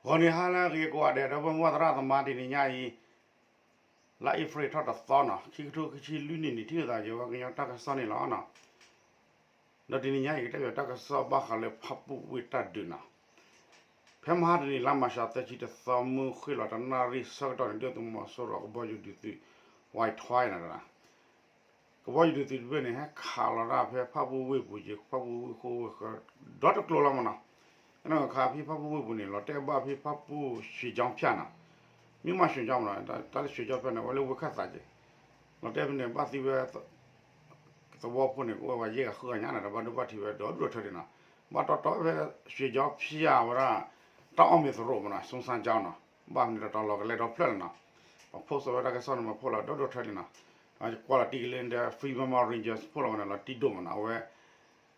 ဂီၤနံၤဟါလၢအဂ့ၤကိးဂၤဒဲး ဒီပုၢ်ဝဲၢ်သရၣ်သမါ တနံၤညါအံၤ လါအ့ဖြ့ၣ်ထီၣ်တသီနီၤ ခံကထိခံဆံလွံၢ်နံၣ်န့ၣ် ထံၣ်လိာ်သးယဝဲကညီတၢ်ကစီၣ်န့ၣ်လီၤနီၤ. ဒီးတနံၤညါအံၤ ကတဲဘၣ်တၢ်ကစီၣ်ဘၣ်ဃးလၢဖၣ်ပူၣ်ဝ့ၢ်တၢ်ဒုးနီၤ. ဖဲမဟါတနံၤ လါမၤရှးသၢဆံတသီ မုၢ်ဃ့ၢ်လီၤတနၣ်ရံၣ်ဆၢကတီၢ်န့ၣ် ဒုၣ်ဒါသုးမီၤစိရိၤကဘီယူၤဒုးသုး ဝဲထွဲနီၤ ကဘီယူၤဒုးသုးတဘ့ၣ်န့ၣ် ဟဲခးလီၤတၢ်ဖဲဖၣ်ပူၣ်ဝ့ၢ်ပူၤက့ၤ ဖၣ်ပူၣ်ဝ့ၢ်ဃိဝဲဃၢၤ ဒီတကျိၤလီၤမနီၤ. အနီၢ်ခါဖဲဖၣ်ပူၣ်ဝ့ၢ်ပူၤန့ၣ် လီၤတဲာ်ဘၣ်ဖဲဖၣ်ပူၣ်ရွှ့ၣ်ကၠီဖၠၣ်နီၤ, မ့ၢ်မးရွှ့ၣ်ကၠီမနီၤ, တၢ်လၢရွှ့ၣ်ကၠီဖၠၣ်န့ၣ် အဝဲလၢဝ့ၢ်ခၢၣ်သးက့ၤ, လီၤတဲာ်ဖဲန့ၣ် ဘၣ်သံဝဲ သဝီဖိန့ၣ် ကအိၣ်ဝဲယဲၢ်ဂၤဃုဂၤညါန့ၣ် ဒီးဘၣ်ဒိဘၣ်ထံးဝဲဒီဒူၣ်ဒီထၢဒံးနီၤ, ဘၣ်တီတီဖဲရွှ့ၣ်ကၠီဖၠၣ်ဝဲဒၣ် တၢ်အီၣ်မ့ၤသရိာ်မနီၤ စူစၣ်ကၠီနီၤ, ဘၣ်မနုၤတီတီလီၤကလဲၤဒီဖျၢၣ်လီၤနီၤ, ပဖိးစိးဝဲတၢ်ကစီၣ်န့ၣ် မၤဖှိၣ်လီၤဒီဒူၣ်ဒီထၢဒံးနီၤ, ကွၢ်လီၤတံၢ်ကလၢဒီး Free Burma Rangers ဖှိၣ်လီၤဝဲန့ၣ် လီၤတံၢ်ဒိၣ်မနီၤ, အဝဲ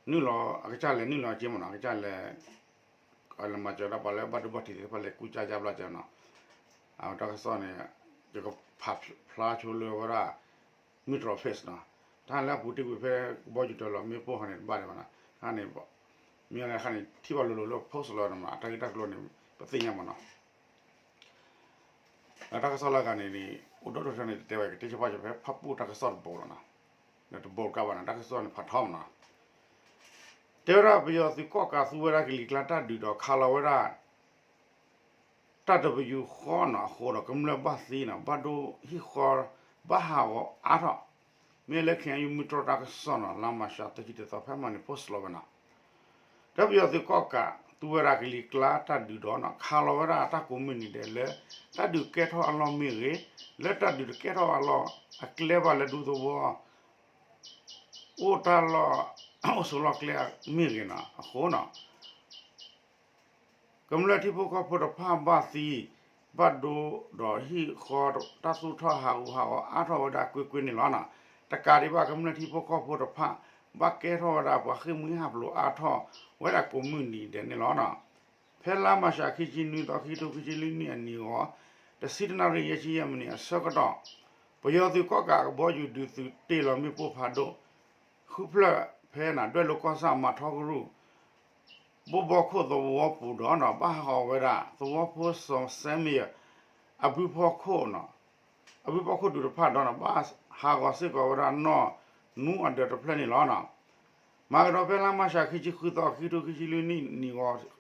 နုာ်လီၤအကစၢ်လဲၤနုာ်လီၤက့ၤမနီၤ, အကစၢ်လဲၤ လၢမၤစၢၤဒၣ်ပှၤလၢဘၣ်ဒိဘၣ်ထံးသ့ၣ်တဖၣ်လဲၤကူစါယါဘျါကဲနီၤ, အတၢ်ကစီၣ်န့ၣ် ယကဖးဖျါဆိလၢဝဲဒၣ် Metro Post နီၤ, တၢ်လၢအပူၤတ့ၢ်ကွံာ်ဖဲ ကဘီယူၤတၢ်လီၤမ့ၣ်ပိၢ်ဟီန့ၣ်တဘၣ်ဒံးဘၣ်နီၤ, တၢ်န့ၣ် မ့ၢ်လၢခါန့ၣ် ထံၣ်ဘၣ်လိၤလိၤလၢ post လီၤနီၤ အတၢ်ဂ့ၢ်တၢ်ကျိၤန့ၣ် ပသ့ၣ်ညါမနီၤ အတၢ်ကစီၣ်လၢအဂၤန့ၣ်န့ၣ် အိၣ်ဒီဒူၣ်ဒီထၢန့ၣ် တတဲဝဲကတဲဆၢပှၢ်ကဖဲဖၣ်ပူၣ်တၢ်ကစီၣ်တဘိလီၤနီၤ, ဒီးတဘိကါဘၣ်နီၤ တၢ်ကစီၣ်န့ၣ်ဖးထီမနီၤ, တဲဝဲဒၣ်ပယီၤသုးကီၣ်ကးသူဝဲဒၣ်ကလံၤကျါတၢ်ဒုးဒီးခးလီၤဝဲဒၣ် တၢ်တပယူာ်ဃီနီၤ အဃိဒီးကမျၢၢ်ဘၣ်သံနီၤ ဘၣ်ဒိဟံၣ်ဃီ ဘၣ်ဟးဂီၤအါထီၣ်, မ့ၢ်လၢ ခ့ၣ်အဲၣ်ယူၣ် မုၢ်တြီၢ်တၢ်ကစီၣ်နီၤ လါမၤရှးသၢဆံတသီ ဖဲမၤန့ၣ် post လီၤဝဲနီၤ, ဒီးပယီၤသုးကီၣ်ကးသူဝဲဒၣ်ကလံၤကျါတၢ်ဒုးဒီးနီၤ ခးလီၤဝဲဒၣ်တၢ်ကိးမုၢ်နံၤဒဲးလၢ တၢ်ဒုးကဲထီၣ်အလီၢ်မ့ၢ်ဂ့ၤ, လၢတၢ်ဒုးတကဲထီၣ်အလီၢ် အကျဲဘၣ်လၢဒူသဝီ အိၣ်တၢ်လီၢ် အိၣ်ဆိးလီၢ်ကျဲမ့ၢ်ဂ့ၤနီၤ အဃိနီၤ ကမျၢၢ်ထံဖိကီၢ်ဖိတဖၣ်ဘၣ်သံ ဘၣ်ဒိဒီးဟံၣ်ဃီတၢ်သူၣ်ထီၣ်ဟးဂူာ်ဟးဂီၤအါထီၣ်ဝဲဒၣ်ကွ့ၢ်ကွ့ၢ်န့ၣ်လီၤနီၤ. တကးဒံးဘၣ် ကမျၢၢ်ထံဖိကီၢ်ဖိတဖၣ် ဘၣ်ကဲထီၣ်ဝဲဒၣ်ပှၤဃ့ၢ်မှံဟးဖျိးအါထီၣ်ဝဲဒၣ်ကိးမုၢ်နံၤဒဲးန့ၣ်လီၤနီၤ. ဖဲလါမၤရှးခံဆံနွံသီ ခံကထိခံဆံလွံၢ်နံၣ်အနံၤအဂီၢ် တဆံတနၣ်ရံၣ်ယဲၢ်ဆံယဲၢ်မံးနံးအဆၢကတီၢ် ပယီၤသုးကီၣ်ကးကဘီယူၤဒုးသုးတ့ၢ်လီၤမ့ၣ်ပိၢ်ဖးဒိၣ် ဃုဖျၢၣ်ဖဲန့ၣ် ဒွဲၣ်လိၤကီၢ်ဆၣ် မၤထီကရူၢ် ဘိဘီခိၣ်သဝီပူၤဒီးနီၤ ဘၣ်ဟးဂီၤဝဲဒၣ် သဝီဖိစီၤစဲမံယၢၣ် အဘုဖီခိၣ်နီၤ အဘုဖီခိၣ်ဒူတဖၣ်ဒီးနီၤ ဘၣ်ဟးဂီၤစ့ၢ်ကီးဝဲဒၣ်နီၢ်နူအဒၢးတဖျၢၣ်န့ၣ်လီၤနီၤ. မၤကဒီးဖဲလါမၤရှးခံဆံဃုသီ ခံကထိခံဆံလွံၢ်နံၣ်နံၤဂီၢ်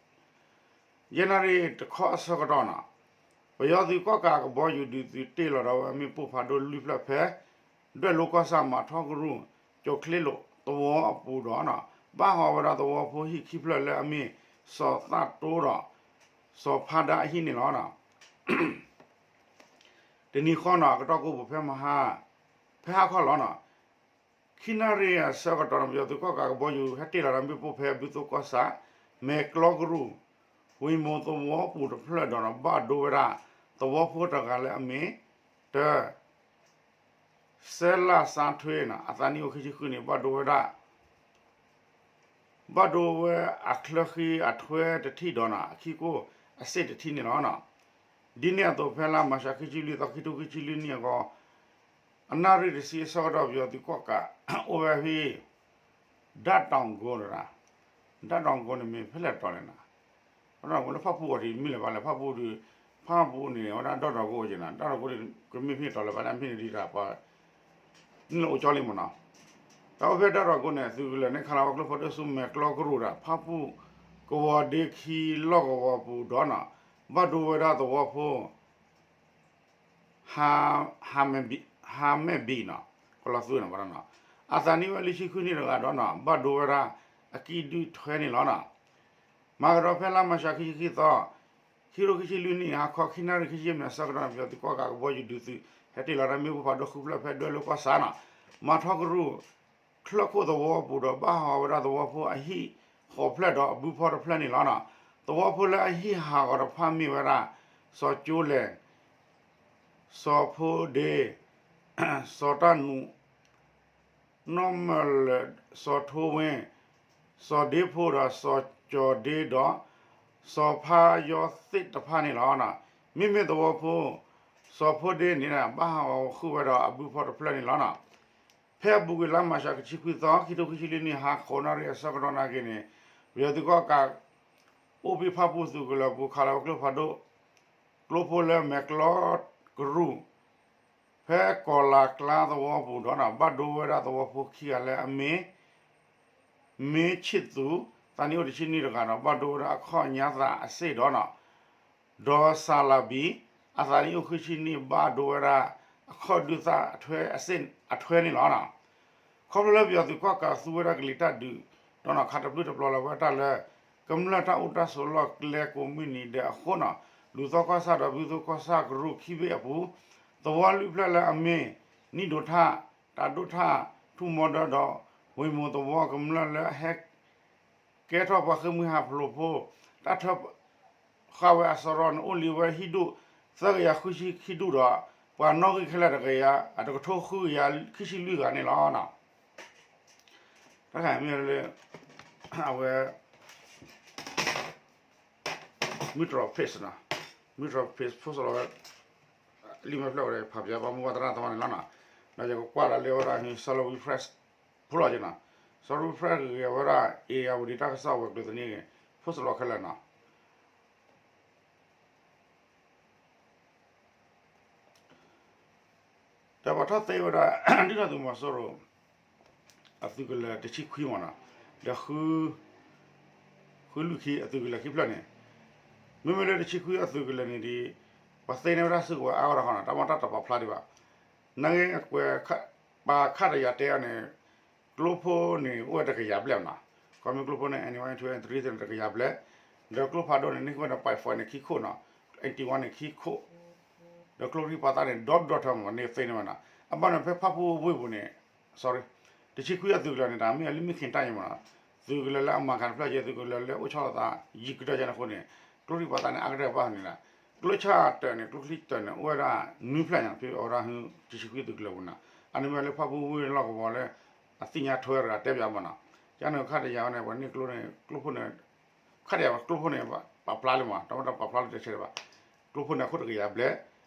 ယဲၢ်နၣ်ရံၣ်တခီအဆၢကတီၢ်နီၤ ပယီၤသုးကီၣ်ကးကဘီယူၤဒုးသုးတ့ၢ်လီၤဒီးဝဲမ့ၣ်ပိၢ်ဖးဒိၣ်လွံၢ်ဖျၢၣ်ဖဲ ဒွဲၣ်လိၤကီၢ်ဆၣ် မၤထီကရူၢ် ကၠိၤချ့လိာ်သဝီအပူၤဒီးနီၤ ဘၣ်ဟးဂီၤဝဲဒၣ်သဝီဖိဟံၣ်ခံဖျၢၣ်လၢအမ့ၢ် စီၤသၣ်တိဒီး စီၤဖါဒါအဟံၣ်န့ၣ်လီၤ. တနံၤဃီနီၤ အကတီၢ်ကိးပူၤဖဲမဟါ ဖဲဟါခီလီၤနီၤ ခံနၣ်ရံၣ်အဆၢကတီၢ်န့ၣ် ပယီၤသုးကီၣ်ကးကဘီယူၤဟဲတ့ၢ်လီၤဒီးမ့ၣ်ပိၢ်ဖဲဘုသိကီၢ်ဆၣ် မဲာ်ကျီကရူၢ် ဝ့ၢ်မိၢ်သဝီပူၤတဖျၢၣ်ဒီးနီၤ ဘၣ်ဒိဝဲဒၣ် သဝီဖိတဂၤလၢအမ့ၢ် တၢ စဲလၣ်စါထွဲနီၤ အသးနံၣ်အိၣ်ခံဆံဃုန့ၣ် ဘၣ်ဒိဝဲဒၣ် ဘၣ်ဒိဝဲအချၢဃံအထွဲတထံၣ်ဒီးနီၤ အခံကိၣ်အစ့ၣ်တထံၣ်န့ၣ်လီၤ. ဒ်န့ၣ်အသိးဖဲလါမၤရှးခံဆံလွံၢ်သီ ခံကထိခံဆံလွံၢ်နံၣ်အဂီၢ် အနၣ်ရံၣ်တဆံအဆၢကတီၢ် ပယီၤသုးကီၣ်ကး အိၣ်ဝဲဖဲ ဒၣ်တီၤကိတဂၤ, ဒၣ်တီၤကိန့ၣ်မ့ၢ်ဖဲလဲၣ်တီၤလဲၣ်နီၤ, ဒၣ်တီၤကိလၢဖၣ်ပူၣ်အီၤဒ်မ့ၢ်လၢၤဘၣ်လဲၣ် ဖၣ်ပူၣ်ဒ် ဖၣ်ပူၣ်န့ၣ် အဝဲဒၣ်ဒၣ်တီၤကိအီၤက့ၤနီၤ ဒၣ်တီၤကိဒ်ကမ့ၢ်ဖဲတီၤလၢၤဘၣ်လဲၣ် မ့ၢ်န့ၣ်ဒ်တၢ်ပှၤ န့ၣ်လၢအိၣ်ကၠီလံမ့ၢ်နီၤ, တၢ်အိၣ်ဖဲဒၣ်တီၤကိန့ၣ် သုးကလၢၤန့ၣ် ခးလီၤဝဲကျိဖးဒိၣ်ဆူမဲာ်ကျီကရူၢ်ဒီး ဖၣ်ပူၣ်ကဝီၤဒ့ခံလီၢ်ကဝီၤပူၤဒီးနီၤ ဘၣ်ဒိဝဲဒၣ်သဝီဖိ ဟါမဲာ်ဘံၣ်နီၤ ကလီၤသူန့ၣ်ဘၣ်နီၤ အသးနံၣ်ဝဲလွံၢ်ဆံဃုနံၣ်တဂၤဒီးနီၤ ဘၣ်ဒိဝဲဒၣ်အကံၢ်ဒုၣ်ထွဲန့ၣ်လီၤနီၤ. မၤကဒီးဖဲလါမၤရှးခံဆံခံသီ ခံကထိခံဆံလွံၢ်နံၣ် ဟါခီခံနၣ်ရံၣ်ခံဆံမံးနံးအဆၢကတီၢ်န့ၣ် ပယီၤသုးကီၣ်ကးကဘီယူၤဒုးသုး ဟဲတ့ၢ်လီၤတၢ်မ့ၣ်ပိၢ်ဖးဒိၣ်ဃုဖျၢၣ်ဖဲဒွဲၣ်လိၤကီၢ်ဆၣ်နီၤ မၤထီကရူၢ် ချၢၣ်ခိၣ်သဝီပူၤဒီး ဘၣ်ဟးဂီၤဝဲဒၣ်သဝီဖိအဟံၣ်ဃိးဖျၢၣ်ဒီးအဘုဖီတဖျၢၣ်န့ၣ်လီၤနီၤ. သဝီဖိလၢအဟံၣ်ဟးဂီၤတဖၣ်မ့ၢ်ဝဲဒၣ် စီၤကၠိလဲၣ်, စီၤဖိဒ့, စီၤတၢ်နူး, နီၢ်မၢလၢၢ်, စီၤထိဝ့, စီၤဒ့ဖိဒီးစီၤကၠီၤဒ့ဒီး စီၤဖါယီၤသ့ၣ်တဖၣ်န့ၣ်လီၤ. မ့မ့ၢ်သဝီဖိ စီၤဖိဒ့န့ၣ် ဘၣ်ဟးဂီၤဃုာ်ဝဲဒီးအဘုဖီတဖျၢၣ်န့ၣ်လီၤ. ဖဲအပူၤကွံာ်လါမၤရှးခံဆံခွံသီ ခံကထိခံဆံလွံၢ်နံၣ် ဟါဃိးနၣ်ရံၣ်အဆၢကတီၢ်နာ်က့န့ၣ် ပယီၤသုးကီၣ်ကး အိၣ်ဘှံးဖၣ်ပူၣ်သုးကလၢၤပူၤ ခးလီၤဝဲကျိဖးဒိၣ် ကျိဖိလၢမဲာ်ကျီကရူၢ် ဖဲကီၤလၤကျါသဝီပူၤဒီးနီၤ ဘၣ်ဒိဝဲဒၣ်သဝီဖိခံဂၤလၢအမ့ၢ် မ့ၢ်ဆံၣ်သူ သးနံၣ်အိၣ်တဆံနံၣ်တဂၤဒီး ဘၣ်ဒိဝဲဒၣ်အခီၣ်ညါသးအစ့ၣ်ဒီးနီၤ ဒီးစၤလၤဘံ အသးနံၣ်အိၣ်ဃုဆံနံၣ် ဘၣ်ဒိဝဲဒၣ်အခီၣ်ဒုၣ်သၣ်အထွဲအစ့ၣ်အထွဲန့ၣ်လီၤ. ခီဖျိလၢပယီၤသုးကီၣ်ကးသူဝဲဒၣ်ကလံၤတၢ်ဒုးဒီးနီၤ ခးတပျုၢ်တပျီၤလီၤဝဲတၢ်လၢ ကမျၢၢ်တၢ်အိၣ်တၢ်ဆိးလီၢ်ကျဲကိးမုၢ်နံၤဒဲးအဃိနီၤ လူၤသီကီၢ်ဆၣ်ဒီးဘုသိကီၢ်ဆၣ်ကရူၢ်ခံဘ့ၣ်အပူၤ သဝီလွံၢ်ဖျၢၣ်လၢအမ့ၢ် နံၣ်ဒိးထၣ် တၢ်ဒိၣ်ထၣ် ထူၣ်မီဒီး ဝ့ၢ်မိၢ်သဝီကမျၢၢ်လၢအဟဲ ကဲထီၣ်ပှၤဃ့ၢ်မှံဟးဖျိးဖိ တၢ်ထၢဃာ်ဝဲအစရီန့ၣ် အိၣ်လံဝဲဟံၣ်ဒူၣ် သၢကယၤဃုဆံခံဒူၣ်ဒီး ပှၤနီၣ်ဂံၢ်ခဲလၢာ်တကယၤ အတကထိဃုကယၤခံဆံလွံၢ်ဂၤန့ၣ်လီၤ. တၢ်ခါမ့ၢ်လၢ အဝဲ Metro Post နီၤ, Metro Post ဖိစလီၤဝဲ လံာ်မဲာ်ဖျၢၣ်ဝဲ ဖးပၠးဘၣ်မူဘၣ်သရၣ်သီန့ၣ်လီၤနီၤ. ဒီးယကကွၢ်လၢလၢဝဲဒၣ် Salween Press ဖိလီၤက့နီၤ, Salween Press ဂ့ၤဝဲဒၣ် ဧရာဝတီ တၢ်ကစီၣ်ဝဲၤကျိၤသန့ဂ့ၤ ဖိစလီၤခဲလၢာ်နီၤ. ဒီးပှၤထီၣ်သ့ဝဲဒၣ် ဒုၣ်ဒါသုးမီၤစိရိၤ အသုးကလၢၤတဆံခွံမ့ၢ်နီၤ, ဒီး ဃုလွံၢ်ခံအသုးကလၢၤခံဖျၢၣ်န့ၣ်, မ့မ့ၢ်လၢတဆံခွံအသုးကလၢၤန့ၣ်ဒီး ပှၤသ့န့ၢ်ဝဲဒၣ်စုကဝဲၤအါဝဲဒၣ်ဃီနီၤ, တၢ်မ့ၢ်တၢ်တပာ်ဖျါဒံးဘၣ်. နာ်က့ ပှၤခးတယၤတဲအီၤန့ၣ် ကျိဖိန့ၣ် အိၣ်ဝဲတကယၤဘျဲၣ်နီၤ, ခီမ့ၢ်ကျိဖိန့ၣ် N one N two N three န့ၣ် တကယၤဘျဲၣ်, ဒီးကျိဖးဒိၣ်န့ၣ် န့ၢ်ဝဲန့ၣ် point four န့ၣ် ခံခိၣ်နီၤ, eighty one န့ၣ် ခံခိၣ်, ဒီးကျိချံပှၤသၣ်န့ၣ် ဒီဒီထၢမး န့ၣ်သ့န့ၢ်ဝဲနီၤ, အဘၣ်န့ၣ် ဖဲဖၣ်ပူၣ်ဝ့ၢ်ပူၤန့ၣ် sorry, တဆံခွံအသုးကလၢၤန့ၣ် တၢ်မ့ၢ်အလၢမ့ၢ်ခ့တၢ်အံၤမးနီၤ, သုးကလၢၤလၢအမၤကၤတဖျၢၣ်က့ သုးကလၢၤလၢအိၣ်ဆီၣ်လီၤသး ယံာ်ကတၢၢ်ကန့ၣ်အဃိန့ၣ်, ကျိချံပှၤသၣ်န့ၣ် အါကတၢၢ်ဘၣ်န့ၣ်လီၤ, ကျိဆၣ်တၢးန့ၣ် ကျိချံတၢးန့ၣ် အိၣ်ဝဲဒၣ်နွံဖျၢၣ်ညါ ဖဲအဝဲဒၣ် တဆံခွံသုးကလၢၤပူၤနီၤ, အန့ၣ်မ့ၢ်လၢဖၣ်ပူၣ်ဝ့ၢ်လီၢ်ကဝီၤလၢ အသ့ၣ်ညါထွဲတဂၤတဲပၠးမးနီၤ, ကန့ၣ်ခးတယၤဝဲန့ၣ် ပှၤန့ၢ်ကျိန့ၣ် ကျိဖိန့ၣ် ခးတယၤဝဲကျိဖိန့ၣ် ပာ်ဖျါလံမး တၢ်မ့ၢ်တၢ်ပာ်ဖျါလၢတဆဲးဘၣ်, ကျိဖိန့ၣ်အခိၣ်တကယၤဘျဲၣ်,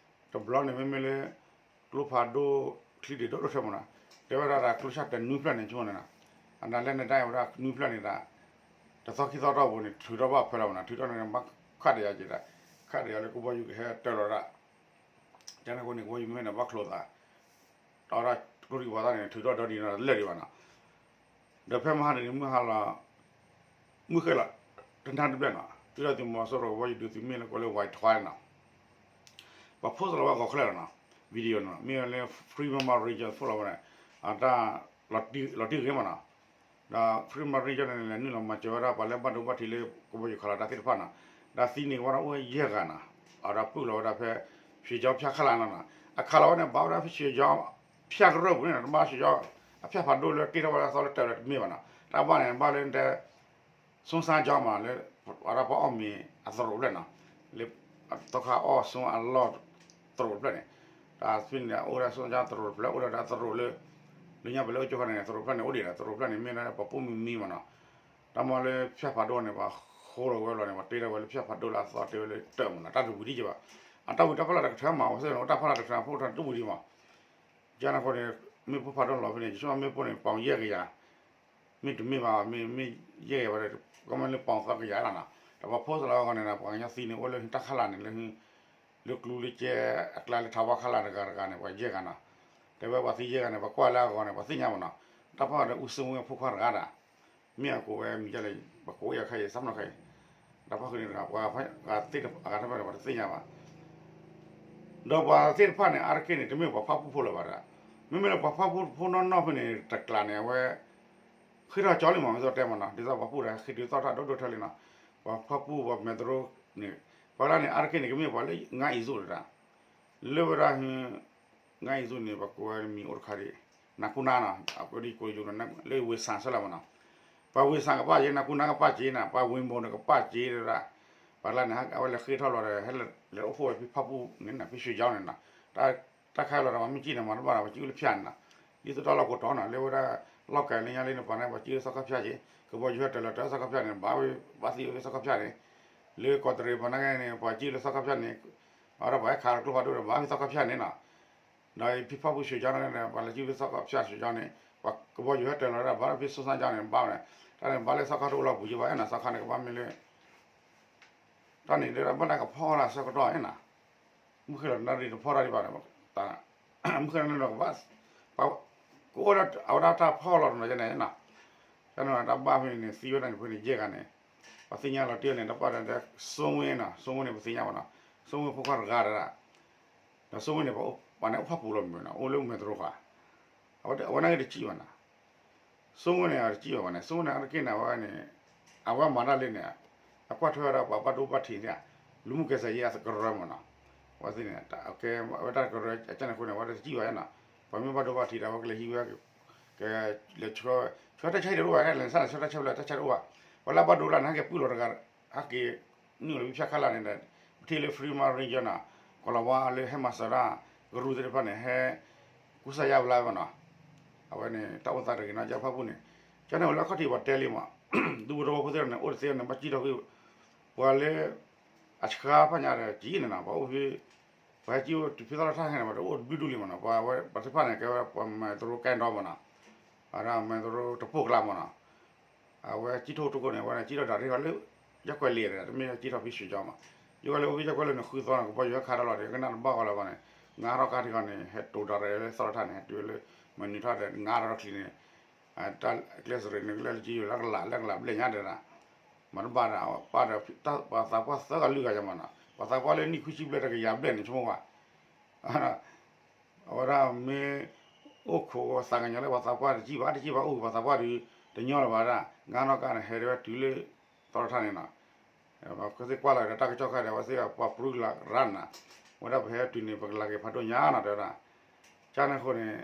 တဘျီန့ၣ် မ့မ့ၢ်လၢ ကျိဖးဒိၣ်ချံဒံးဒိၣ်ဒိၣ်ထွဲမးနီၤ, တဲဝဲဒၣ်တၢ်ကျိဆၣ်တၢးနွံဖျၢၣ်န့ၣ်ဆိန့ၣ်နီၤ, အနၤလဲၣ်န့ၣ်တၢ်အံၤဝဲဒၣ်နွံဖျၢၣ်န့ၣ်တၢ် တသီခံသီတီၢ်ပူၤန့ၣ် ထုးထီၣ်ဘၣ်ဖဲလီၤမးနီၤ, ထုးထီၣ်န့ၣ် ဘၣ်ခးတယၤက့ၤဒၣ်, ခးတယၤလၢကဘီယူၤကဟဲတၢလီၤဒၣ်, ကန့ၣ်အဃိန့ၣ် ကဘီယူၤမ့ၢ်န့ၣ် ဘၣ်ချိးသး တၢ်ဝဲဒၣ်ကျိချံပှၤသၣ်န့ၣ် ထုးထီၣ်ဒီဒံးနီၤလၢာ်ဒံးဘၣ်နီၤ, ဒီးဖဲမဟါတနံၤမုၢ်ဟါလီၤ မုၢ်ဃ့ၢ်လီၤ တနၣ်တဘျဲၣ်နီၤ, ဒုၣ်ဒါသုးမီၤစိရိၤကဘီယူၤဒုးသုးမ့ၢ်လၢကိးလၢ Y twelve နီၤ, ပှၤဖိစလီၤဝဲဂီၤချၢလီၤနီၤ, video နီၤ, မ့ၢ်လၢ Free Myanmar Region ဖိလီၤဝဲန့ၣ်, အတၢ် လီၤတံၢ်ဂ့ၤမးနီၤ, ဒီး Free Myanmar Region န့ၣ် လဲၤနုာ်လီၤမၤစၢၤဝဲဒၣ်ပှၤလၢဘၣ်ဒိဘၣ်ထံးလၢ ကဘီယူၤခးလီၤတၢ်သ့ၣ်တဖၣ်နီၤ, ဒီးသံန့ၣ်ဝဲဒၣ်အိၣ်ဝဲယဲၢ်ဂၤနီၤ, အဝဲဒၣ်ပုၢ်လီၤဝဲဒၣ်ဖဲ ရွှေချောင်းဖၠၣ်ခလရနီၤ, အခးလီၤဝဲန့ၣ် ဘၣ်ဝဲဒၣ်ဖဲ ရွှေချောင်းဖၠၣ်ကရၢၢ်ပူၤန့ၣ်နီၤ, တဘၣ် ရွှေချောင်း အဖၠၣ်ဖးဒိၣ်လၢတ့ထီၣ်ဝဲဒၣ်သီလၢတၢးလၢတမ့ၢ်ဘၣ်နီၤ, တၢ်ဘၣ်န့ၣ် ဘၣ်လၢတဲ စွန်းစန်းကျောင်း မး လၢ အဝဲဒၣ်ပှၤအီၣ်မ့ၤအသရိာ်ဖျၢၣ်နီၤ, လၢ သီခါအီၣ်စွန်းအလီၢ်သရိာ်တဖျၢၣ်န့ၣ်, တၢ်သ့ၣ်န့ၣ် အိၣ်ဝဲဒၣ်စွန်းစန်းသရိာ်တဖျၢၣ် အိၣ်ဒီးတၢ်သရိာ်လၢ လၢညါပလဲၤအိၣ်ကၠိခါန့ၣ် သရိာ်ဖျၢၣ်န့ၣ် အိၣ်ဒံးနီၤ, သရိာ်ဖျၢၣ်န့ၣ် မ့ၢ်ဒၣ်ပှၤပိာ်မုၣ်မံမးနီၤ, တၢ်မ့ၢ်လၢဖၠၣ်ဖးဒိၣ်န့ၣ် ပှၤဃိလီၤဝဲလီၤန့ၣ် ပှၤတ့ထီၣ်ဝဲလၢဖၠၣ်ဖးဒိၣ်လၢအသီတ့ဝဲလၢတၢးမးနီၤ, တၢ်တဝံၤဒံးက့ၤဘၣ်, အတၢ်ဝံၤတၢ်ဖီလာ်တကထၢမး ဝဲစ့ၢ်န့ၣ် အိၣ်တၢ်ဖီလာ်တကထၢ ဖိတၢ်တဝံၤဒံးမး, ကန့ၣ်အဃိန့ၣ် မ့ၣ်ပိၢ်ဖးဒိၣ်လီၤဖဲန့ၣ် ယဆိကမိၣ်မ့ၣ်ပိၢ်န့ၣ် ပီၣ်ယဲၢ်ကယၤ မ့ၢ်တမ့ၢ်ဘၣ် မ့ၢ် မ့ၢ်ယဲၢ်ကယၤဘၣ်ဒီး ကမ့ၢ်လၢပီၣ်သီကယၤလီၤနီၤ, ဒီးပှၤဖိသလီၤအဂီၢ်န့ၣ်ဒီး ပှၤကညီသံန့ၣ် အိၣ်လၢတၢ်ခးလာ်န့ၣ် လၢ လၢကျူလၢကဲ အကျါလၢထးဝါခးလာ်တဂၤတဂၤန့ၣ် ပှၤယဲၢ်ဂၤနီၤ, တဲဝဲပှၤသံယဲၢ်ဂၤန့ၣ် ပှၤကွၢ်လၢအဂီၢ်န့ၣ် ပှၤသ့ၣ်ညါမးနီၤ, တၢ်ဖီၣ်ဒီး ဦးစိုးဝင်း အဖိခွါတဂၤဒီး မ့ၢ်အကိးဝဲမံၤဒ်လဲၣ် ပကိးဝဲယၤခဲအံၤ စးဖနီၣ်ခဲအံၤ, တၢ်ဖီၣ်ဃုာ်န့ၣ်တဂၤ ပှၤသ့ၣ်အဂၤတဖၣ်န့ၣ် ပှၤတသ့ၣ်ညါဘၣ် ဒီးပှၤသ့ၣ်တဖၣ်န့ၣ် အါတက့ၢ်န့ၣ် တမ့ၢ်ပှၤဖၣ်ပူၣ်ဖိလၢၤဘၣ်ဒီး, မ့မ့ၢ်လၢပှၤဖၣ်ပူၣ်ဖိနီၢ်နီၢ်ဖဲန့ၣ် တကျးန့ၣ် အဝဲ ဃ့ထီၣ်ကၠီလံမး မ့ၢ်သီတဲမးနီၤ, ဒ်သိးပှၤပူၣ်ဒီး ဃ့တုၤသီၣ်ထီၣ်ဒိၣ်ဒိၣ်ထၢလံနီၤ, ပှၤဖၣ်ပူၣ်ပှၤမဲာ်တရိန့ၣ်, ပှၤလၢန့ၣ် အါတက့ၢ်န့ၣ် ကမ့ၢ်ပှၤလၢ ငါးအံၤစိၣ်တဒၣ်, လၢဝဲဒၣ် ငါးအံၤစိၣ်န့ၣ် ပှၤကိးဝဲမံၤအိၣ်တခါဒံး, နၤကူနါနီၤ, အကိးဒံးကိးယိၤနီၤ လၢဝ့ၢ်ဆၣ်ဆၢလၢမးနီၤ, ပှၤဝ့ၢ်ဆၣ်ကပၣ်က့ၤ နၤကူနါကပၣ်က့ၤနီၤ, ပှၤဝ့ၢ်မိၢ်န့ၣ်ကပၣ်က့ၤတဒၣ်, ပှၤလၢန့ၣ် အဝဲလဲၤဃ့ထီၣ်လီၤဒီး ဟဲလဲၤအိၣ်ဖှိၣ်ဝဲဖဲဖၣ်ပူၣ်န့ၣ်နီၤ, ဖဲရွှေချောင်းန့ၣ်နီၤ, တၢ်ခါလီၤဒီး ပှၤမ့ၢ်ကံၣ်န့ၣ် မၤတဘၣ်ဒီး ပှၤကံၣ်အိၣ်လၢဖၠၣ်န့ၣ်နီၤ, ဒ်သိးတၢ်လီၢ်ကိးတီၤနီၤ လၢဝဲဒၣ် လီၢ်ကၤလၢညါလၢန့ၣ် ပှၤန့ၣ် ပှၤကံၣ်လၢသီခါဖၠၣ်က့ၤ, ကဘီယူၤဟဲတၢၤလီၤတၢၤသီခါဖၠၣ်န့ၣ် ဘၣ်ဝဲ ဘၣ်သံဝဲဖဲသီခါဖၠၣ်န့ၣ်, လၢကီးတရံးပှၤနာ်က့န့ၣ် ပှၤကံၣ်လၢသီခါဖၠၣ်န့ၣ်, အဝဲဒၣ်ပှၤဟဲခးကျိဖးဒိၣ်ဒီး ဘၣ်ဝဲသီခါဖၠၣ်န့ၣ်နီၤ, ဒီးဖဲဖၣ်ပူၣ်ရွှေချောင်းန့ၣ် ပှၤလဲၤကံၣ်ဖဲသီခါဖၠၣ်ရွှေချောင်းန့ၣ် ပှၤကဘီယူၤဟဲတၢၤလီၤဒၣ် ဘၣ်ဝဲဖဲစွန်းစန်းကျောင်းန့ၣ် ဘၣ်ဝဲန့ၣ်, တၢ်န့ၣ် ဘၣ်လၢသီခါတအိၣ်လီၤပူၤက့ဘၣ် အဲၣ်နီၤ သီခါန့ၣ် ကဘၣ်မ့ၢ်လၢ တၢ်န့ၣ်ဒ်ဘၣ်တၢ်ကဖီၣ်လၢအဆၢကတီၢ်နီၤ, မုၢ်ဃ့လီၤနၣ်ရံၣ်တဖီၣ်တၢ်ဒံးဘၣ်, မုၢ်ဃ့လီၤနၣ်ရံၣ်ကဘၣ်, ပှၤ, ကအိၣ်ဒီးအဝဲဒၣ်တၢ်ဖီၣ်လီၤတနီၤယဲန့ၣ်နီၤ, တၢ်န့ၣ်တၢ်ဘၣ်ဖဲန့ၣ်န့ၣ် သံဝဲဒၣ်န့ၣ်ဖဲန့ၣ်ယဲၢ်ဂၤန့ၣ်, ပှၤသ့ၣ်ညါလီၤတံၢ်န့ၣ် တၢ်ပၢ်ဒီး စိမ့ၢ်နီၤ, စိမ့ၢ်န့ၣ်ပသ့ၣ်ညါဘၣ်နီၤ, စိမ့ၢ်ဖိခွါတဂၤဒီး ဒီးစိမ့ၢ်န့ၣ် ပှၤန့ၣ်အိၣ်ဖၣ်ပူၤလီၤမုၢ်နီၤ, အိၣ်လၢမဲၢ်တရိခွါ, အဝဲန့ၣ်က့ၤတစံၣ်ဘၣ်နီၤ, စိမ့ၢ်န့ၣ်တစံၣ်ဘၣ်ဝဲန့ၣ်, စိမ့ၢ်န့ၣ်အါတက့ၢ်န့ၣ် အဝဲန့ၣ်, အဝဲမၤတၢ်လၢန့ၣ်, အကွၢ်ထွဲဝဲဒၣ်ပှၤဘၣ်ဒိဘၣ်ထံးန့ၣ်, လူမှုကယ်ဆယ်ရေးအကရၢမ့ၢ်နီၤ, အဝဲသ့ၣ်န့ၣ်, အဝဲတၢ်ကရၢအကန့ၣ်အဃိန့ၣ် အဝဲတစံၣ်ဘၣ်နီၤ, ပှၤမ့ၢ်ဘၣ်ဒိဘၣ်ထံးဒီး အဝဲကလဲၤဟံးဝဲ, ကလဲၤ, ဆှၢတၢ်ဆါဟံၣ်တအိၣ်ဘၣ်, လဲၤဆါန့ၣ် ဆှၢတၢ်ဆါဖျၢၣ်တၢ်ဆါတအိၣ်ဘၣ်, ပှၤလၢအဘၣ်ဒိလၢန့ၣ် ဟဲက့ၤပှံၢ်လီၤတဂၤ, ဟဲက့ၤ နုာ်လီၤဖဲဖၠၣ်ခါလၢန့ၣ်ဒီး, ပထံၣ်လၢ Free Myanmar Ranger နီၤ, ကီၤလၤဝါလၢဟဲမၤစၢၤတၢ်, ကရူၢ်သ့ၣ်တဖၣ်န့ၣ် ဟဲ, ကူစါယါဘျါဘၣ်နီၤ, အဝဲန့ၣ် တၢ်အိၣ်သးတဂ့ၤနီၤ ယဖၣ်ပူၤန့ၣ်, ကန့ၣ်ဝဲလၢအခီၣ်ထံးပှၤတဲလံမး, ဒူဖိထၢဖိဖိသ့ၣ်တဖၣ်န့ၣ် အိၣ်တသ့န့ၣ် ဘၣ်စံၣ်ထီၣ်ကွံာ်, ပှၤလၢ အဆှါဖၣ်ညါဒီးကံၣ်န့ၣ်နီၤ ပှၤအိၣ်ဖဲ, ပှၤဟဲကံၣ်အိၣ်တုၤဖဲသီၣ်ထီၣ်ထၣ်ခဲန့ၣ် ပှၤတအိၣ်တဘျုးဒူၣ်လံမ့ၢ်နီၤ, ပှၤဝဲပှၤသ့ၣ်တဖၣ်န့ၣ် ကဲဝဲပှၤမဲၢ်တရိကဲဒီမ့ၢ်နီၤ, အဝဲမဲၢ်တရိတပိၢ်ကျါမ့ၢ်နီၤ, အဝဲကံၣ်ထီၣ်တကိးန့ၣ် အဝဲန့ၣ်ကံၣ်ထီၣ်ဒၣ်ရ့ၣ်ဃီလၢ, ယဲၢ်ကွဲးလံဒီး တမ့ၢ်ကံၣ်ထီၣ်ဖဲရွှ့ၣ်ကၠီမး, ယဲၢ်ကွဲးလံအိၣ်ဖဲယဲၢ်ကွဲးလံန့ၣ် ဃုသီန့ၣ် ကဘီယူၤဟဲခးတၢ်လီၤဒီး ကနၣ်တဘၣ်ဃီလၢၤဘၣ်န့ၣ်, ငါထီၣ်ကါထံဂီၤန့ၣ် ဟဲတိၤဒၣ်ရ့ၣ်လၢသီၣ်ထီၣ်ထၣ်န့ၣ် ဟဲတုၤလၢ, မ့ၢ်နုၤထီၣ်ဒီး ငါထီၣ်ချံန့ၣ် တၢ်ကျဲစရ့းန့ၣ် ကလဲၤလၢကံယိၤလၢကလး လၢကလးဘျဲၣ်ညါဒီး, မၤတဘၣ်ဒီး ပၢ်ဒီး, ပှၤသးပှၢ်သၢဂၤလွံၢ်ဂၤယါမ့ၢ်နီၤ, ပှၤသးပှၢ်လၢနံၣ်ခွံဆံဘျဲၣ်တကယၤဘျဲၣ်န့ၣ် ဆိကမိၣ်ဝဲ, အဝဲဒၣ်မ့ၢ်အိၣ်ခိးသးကညီၤလၢပှၤသးပှၢ်တစံၣ်ဘၣ် တစံၣ်ဘၣ်အိၣ်က့ၤ ပှၤသးပှၢ်ဒီး, တညီလၢၤဘၣ်ဒၣ် ငါနီၢ်ကါန့ၣ် ဟဲဒၣ်ဝဲတုၤလၢ, သီၣ်ထီၣ်ထၣ်န့ၣ်နီၤ, ပှၤသ့ၣ်ကွၢ်လီၤဒီးတၢ်ကစီၣ်ခါဒီး အဝဲသ့ၣ်ပှၤပြူလၢရၣ်နၤ, ဝဲဒၣ်ပဟဲတုၤန့ၣ် ပကလၤက့ၤဖးဒိၣ်ညါနီၤ တဲဝဲဒၣ်, ကန့ၣ်အဃိန့ၣ်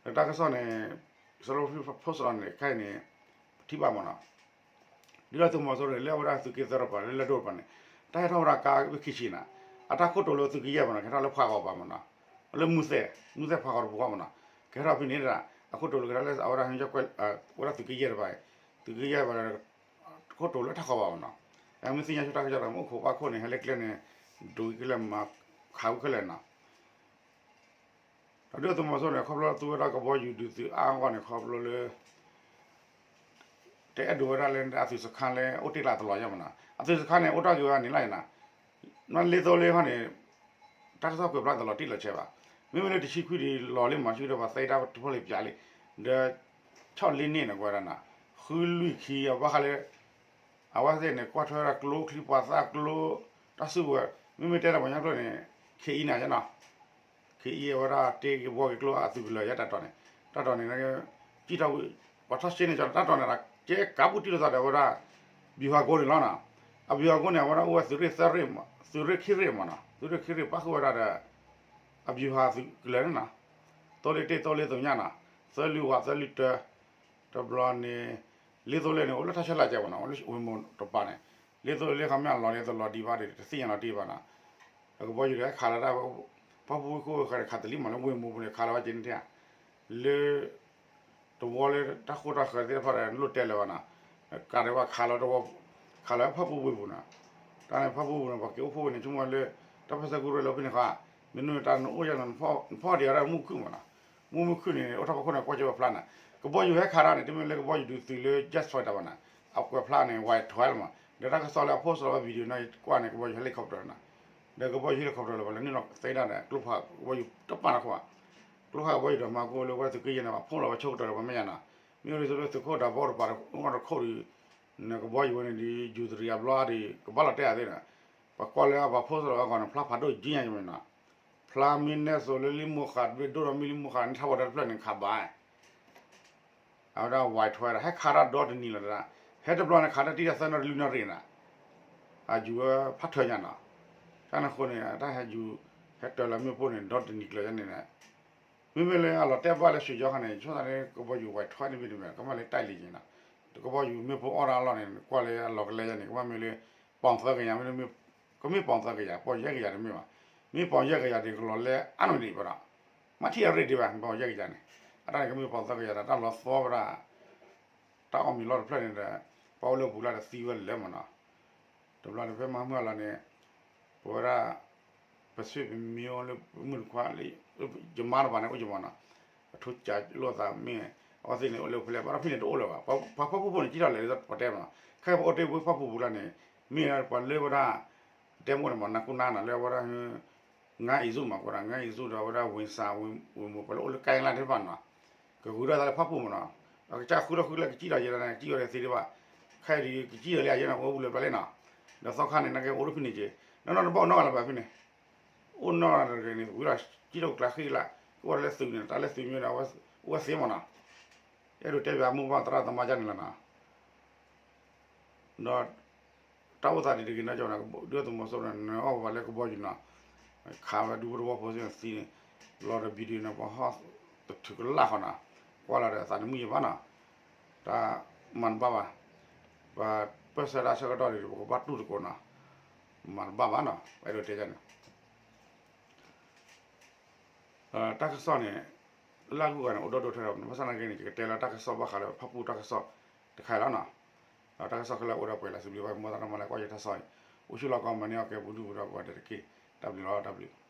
လၢတၢ်ကစီၣ်န့ၣ်, စီၤလီဖံဖိစရီန့ၣ် ခဲအံၤန့ၣ်, ပထံၣ်ဘၣ်မ့ၢ်နီၤ, ဒ်သိးသုးမီၤစိရိၤန့ၣ် လၢအဝဲဒၣ်သုးက့သၢတပၤ လၢလၢၢ်ဒိၣ်တပၤန့ၣ်, တၢ်ဟဲထီၣ်ဝဲဒၣ်ကါဝံၤခံဆံနၤ, အတၢ်ခိၣ်တိၤလၢသုးက့ယဲၢ်မ့ၢ်နီၤ ကဟဲထီၣ်လၢဖးဂီၤပၤမ့ၢ်နီၤ, လၢမူသဲ, မူသဲဖးဂီၤတပူၤဃီမ့ၢ်နီၤ, ကဟဲထီၣ်ဖဲန့ၣ်ဒၣ်, အခိၣ်တိၤလၢကဟဲထီၣ်လၢအဝဲဒၣ်ဟဲကွဲး, ဝဲဒၣ်သုးက့ယဲၢ်တပၤ, သုးက့ယဲၢ်တပၤ, ခိၣ်တိၤလၢတၢ်ဃီၤပၤမ့ၢ်နီၤ, မ့ၢ်သ့ၣ်ညါဆိတၢ်ကစီၣ်ဒီး မ့ၢ်အိၣ်ခိးဘၣ်ခိၣ်န့ၣ် ဟဲလၢကျဲန့ၣ်, ဒိးက့ၤလၢမၤခးဝံၤခဲလၢာ်နီၤ ဒီးဒုၣ်ဒါသုးမီၤစိရိၤန့ၣ် ခီဖျိသူဝဲဒၣ်ကဘီယူၤဒုးသုးအါဂီၢ်န့ၣ် ခီဖျိလၢ တအဲၣ်ဒိးဝဲဒၣ်လၢအသုးစခါလၢအိၣ်တ့ၢ်လၢအသလီၤယဲၢ်မ့ၢ်နီၤ, အသုးစခါန့ၣ် အိၣ်တ့ၢ်က့ၤဝဲန့ၣ်လီၤနီၤ, လ့သိလ့ဟီန့ၣ် တၢ်ကစီၣ်ကွဲးဖျါတလီၤတံၢ်လီၤဆဲးဘၣ်, မ့မ့ၢ်လၢတဆံခွံဒီးလီၤလံမး ဆံခွံဒီးပှၤသဲတၢ်တဖျၢၣ်လံပၠးလံ, ဒီး ဆီၣ်လ့န့ၣ်န့ၣ် ကွဲးဒၣ်နီၤ, ဃုလွံၢ်ခံအဘၣ်ဃးလၢ အဝဲသ့ၣ်န့ၣ် ကွၢ်ထွဲဝဲဒၣ်ကျိချံပှၤသးကျိ, တၢ်စုကဝဲၤ, မ့မ့ၢ်တဲလၢပှၤကညီကျိန့ၣ် ခ့အံၤန့ၣ်နီၤ, ခ့အံၤအဝဲဒၣ်တ့က့ၤဘှီက့ၤကျိအသုးကလၢၤယဲၢ်တၢ်တီၤန့ၣ်, တၢ်တီၤန့ၣ် ကံၣ်ထီၣ်ဝံၤ, ပှၤထီၣ်စ့န့ၣ် ကၠီတၢ်တီၤန့ၣ် ကဲကးပူၤတံၢ်လိာ်သးဒီးအဝဲဒၣ် ဗျူဟာကုန်းန့ၣ်လီၤနီၤ, အဗျူဟာကုန်းန့ၣ် အဝဲဒၣ်အိၣ်ဝဲသုးရ့ၣ်သၢရ့ၣ်, သုးရ့ၣ်ခံရ့ၣ်မ့ၢ်နီၤ, သုးရ့ၣ်ခံရ့ၣ်ပၣ်ဃုာ်ဝဲဒၣ်ဒီး အဗျူဟာသုးကလၢၤန့ၣ်နီၤ, သိလ့ၣ်တ့ၢ်သိလ့ၣ်သုးညါနီၤ, သၢလွံၢ်ဝးသၢလွံၢ်တၢ, တဘျီန့ၣ်, လ့သိလ့ၣ်န့ၣ် အိၣ်လၢထါဆဲးလးကဲမ့ၢ်နီၤ, အိၣ်လၢဝ့ၢ်မိၢ်တပၤန့ၣ်, လ့သိလ့ၣ်ခီမ့ၢ်အလီၤန့ၣ် တလီၤဒံးဘၣ်ဒီး တသ့ၣ်ညါလီၤတံၢ်ဘၣ်နီၤ, ဒီးကဘီယူၤဒီးဟဲခးလီၤတၢ်, ဖၣ်ပူၤဝ့ၢ်ခိၣ်ဃၢၤန့ၣ် ခးတလံမးလၢဝ့ၢ်မိၢ်ပူၤန့ၣ် ခးလီၤဝဲက့ၤန့ၣ်ထဲဧါ, လၢ တဝီလၢတၢ်ဃိၣ်တၢ်ဃၢၤသ့ၣ်တဖၣ်ဒီး လိၣ်တဲလၢၤဘၣ်နီၤ, ကးဒံးဘၣ်ခးလီၤတဝီ, ခးလီၤဖၣ်ပူၤဝ့ၢ်ပူၤနီၤ, တၢ်န့ၣ်ဖၣ်ပူၤဝ့ၢ်ပူၤန့ၣ် ပှၤက့ၤအိၣ်ဖှိၣ်ဝဲန့ၣ် ဆိကမိၣ်လၢ တၢ်ပၢၢ်ဆၢကရူၢ်လၢဖဲန့ၣ်ဃီ, မ့ၢ်နုၤတၢ်နအိၣ်ယဲၢ်နီၤ နဖီၣ်ဒံးဝဲဒၣ်မူခိၣ်မ့ၢ်နီၤ, မူမူခိၣ်န့ၣ် အိၣ်ထီၣ်ဖီခိၣ်န့ၣ် ကွၢ်ကၢဘၣ်ဖျါနီၤ, ကဘီယူၤဟဲခးတၢ်န့ၣ် တမ့ၢ်လၢကဘီယူၤဒုးသုးလၢ jet fighter ဘၣ်နီၤ, အကွဲးဖျါန့ၣ် ဝဲထွဲလီၤမး, ဒီးတၢ်ကစီၣ်လၢအ post လီၤဝဲ video န့ၣ် ကွၢ်န့ၣ် ကဘီယူၤ helicopter နီၤ, ဒီးကဘီယူၤ helicopter လၢပှၤလၢနုာ်လီၤသ့ဒၣ်ဒီး ကျိဖးကဘီယူၤတပာ်နီၤခိၣ်ဘၣ်, ကျိဖးကဘီယူၤဒီးမၤကိၣ်လၢဝဲသုးက့ယဲၢ်န့ၣ် ပှၤဖီၣ်လီၤဝဲဆိကတၢၢ်ဒီးပှၤမဲာ်ညါနီၤ, မ့ၢ်အိၣ်လၢသုးခိၣ်ဒးဘီတပၤ အီၣ်တခိၣ်ဒီး နကဘီယူၤဝဲန့ၣ်ဒီး ယူၤတရံးအဘျီဒီး ကဘၣ်လီၤတဲာ်အသ့နီၤ, ပှၤကွၢ်လၢပှၤ post လီၤဝဲအဂီၢ်န့ၣ် ဖျါဖးဒိၣ်ကံညါယမ့ၢ်နီၤ, ဖျါမ့ၢ်နဲၣ်သိးလၢလံမိၢ်ဃာ်တဘ့ၣ်ဒိၣ်ဒီးမ့ၢ်လံမိၢ်ဃာ်န့ၣ် ထါဝဲဒၣ်တဖျၢၣ်န့ၣ်ခးဘၣ် အဝဲဒၣ်ဝဲထွဲဒီး ဟဲခးတၢ်ဒီတနံၤလီၤတဒၣ်, ဟဲတဘျီန့ၣ် ခးတၢ်တံၢ်တၢ်သၢနီၣ်တလွံၢ်နီၣ်ရ့ၣ်နီၤ, အယူၤဝဲဖးထၢၣ်ညါနီၤ, တၢ်န့ၣ်အဃိန့ၣ် တၢ်ဟဲယူၤ ဟဲတၢၤလီၤမ့ၣ်ပိၢ်န့ၣ် ဒီတနံၤကျၢၤယဲၢ်န့ၣ်, မ့မ့ၢ်လၢအလီၤတဲာ်ဘၣ်လၢရွှ့ၣ်ကၠီခါန့ၣ် ဆိသးလၢကဘီယူၤဝဲထွဲန့ၣ်မ့တမ့ၢ် ကမၣ်လၢတၢ်လံၤက့ၤနီၤ, ကဘီယူၤမ့ၣ်ပိၢ်အီၣ်တၢ်အလီၢ်န့ၣ် ကွၢ်လၢအလီၤကလဲယဲၢ်န့ၣ် ကဘၣ်မ့ၢ်လၢ ပီၣ်သၢကယၤ မ့တမ့ၢ် ကမ့ၢ်ပီၣ်သၢကယၤ ပီၣ်ယဲၢ်ကယၤတမ့ၢ်ဘၣ်, မ့ၢ်ပီၣ်ယဲၢ်ကယၤဒီးကလီၤလဲအါန့ၢ်ဒံးဘၣ်ဒီး မ့ၢ်ထံၣ်အရ့ၣ်ဒံးဘၣ် ပီၣ်ယဲၢ်ကယၤန့ၣ်, အတၢ်န့ၣ်ကမ့ၢ်ပီၣ်သၢကယၤဒီး တၢ်လီၤသီဝဲဒၣ် တၢ်အီၣ်မ့ၤလီၢ်တဖျၢၣ်န့ၣ်ဒီး ပှၤအိၣ်လၢပူၤလၢ်ဒီးသံဝဲလၢာ်မ့ၢ်နီၤ, တဘျီန့ၣ်ဖဲမဟါမုၢ်အလီၢ်န့ၣ် ပဝဲဒၣ် ပဆ့ၣ်ပမံၤအိၣ်လၢမုၢ်တခွါလံ, ယမါတပၤန့ၣ်အိၣ်ယမၤနီၤ, အထူစးလိာ်သးမ့ၢ် အဝဲသ့ၣ်န့ၣ်အိၣ်လၢဖဲလဲၣ် ဘၣ်ဒီးဖဲန့ၣ်တအိၣ်လၢၤဘၣ်, ပှၤဖီၣ်ဖီၣ်ဖိန့ၣ် ကံထီၣ်လဲၤလၢပတဲမ့ၢ်နီၤ, ခဲအံၤပအိၣ်တ့ၢ်ဝ့ၢ်ဖၣ်ပူၤပူၤလၢ်န့ၣ် မ့ၢ်ပှၤလၢဝဲဒၣ် တဲမိၣ်န့ၣ်မး နၢ်ကူနၢ်နီၤ လၢဝဲဒၣ် ငါးအံၤဆူၣ်မး ကီးဒၣ် ငါးအံၤဆူၣ်ဒီးဝဲဒၣ် ဝ့ၢ်စၢ် ဝ့ၢ်မိၢ် ပှၤလၢအိၣ်လၢကါအံၤလၢ်သ့ၣ်တဖၣ်နီၤ ကဂုၤထီၣ်သးလၢဖၣ်ပူၤမးနီၤ ဒီးကစၢ်ဃုထီၣ်ဃုလၢကစံၣ်ဒီးယဲဒၣ်န့ၣ် ကစံၣ်ဝဲဒၣ်သ့ဒံးဘၣ် ခဲအံၤဒ်ကစံၣ်ဒီးလၢယဲန့ၣ် အိၣ်ဘူးလၢပျၢ်လံနီၤ ဒီးသီခါန့ၣ် နကအိၣ်ဒိၣ်ဖဲန့ၣ်က့ နီၢ်နီၢ်တဘၣ်နီၢ်ဂၤလၢၤဘၣ်ဖဲန့ၣ် အိၣ်နီၢ်ဂၤတဂ့ၤန့ၣ် ဝံၤဒီးကံၣ်ထီၣ်ကျါဃံလၢ် ကအိၣ်ဒီးလၢသုးန့ၣ် တၢ်လၢသုးမ့ၢ်ဒီး အိၣ်ဝဲသ့မးနီၤ အဲၣ်ဒိးတဲဘၣ်မိၢ်ပၢ်သရၣ်သမါကန့ၣ်လီၤနီၤ ဒီး တၢ်အိၣ်သးဒ်တဂ့ၤနီၢ်ကီၢ်န့ၣ် ဒုၣ်ဒါသုးမီၤစိရိၤန့ၣ် နအီၣ်ဝဲလၢကဘီယူၤနီၤ ခးဝဲဒူဖိသဝီဖိစ့ၢ်ကီးသံန့ၣ် လီၤဒီး video န့ၣ် ပဟီၣ်တထုးကလာ်ဃီနီၤ ကွၢ်လီၤဒီးအသးန့ၣ်မုာ်ယံၤဘၣ်နီၤ တၢ်မၤတဘၣ်ဘၣ် ပှၤပၢၢ်ဆၢတၢ်ဆၢကတီၢ်ဒ် ပကဘၣ်တူၢ်သကိးနီၤ မၤတဘၣ်ဘၣ်နီၤ အဲၣ်ဒိးတဲန့ၣ် တၢ်ကစီၣ်န့ၣ် လၢအဂုၤအဂၤန့ၣ် အိၣ်ဒိၣ်ဒိၣ်ထဲလီၤ ဘၣ်ဆၣ်သနာ်က့န့ၣ် ယကတဲလၢတၢ်ကစီၣ်ဘၣ်ဃးလၢဖၣ်ပူၣ်တၢ်ကစီၣ်တခါအံၤလီၤနီၤ ဒီးတၢ်ကစီၣ်ခဲလၢာ်အိၣ်ဒီးပှဲၤလၢ် စံးဘျုးဘၣ်မိၢ်သရၣ်သမါလၢကွၢ်ယတၢ်ကစီၣ်အံၤ အိၣ်ဆူၣ်လီၤကီမၤန့ၢ်အီၣ်ကဲပူၤဒုၣ်ပူၤဒီးပှၤဒဲးတက့ၢ် တၢ်ဘျုးလီၤ တၢ်ဘျုး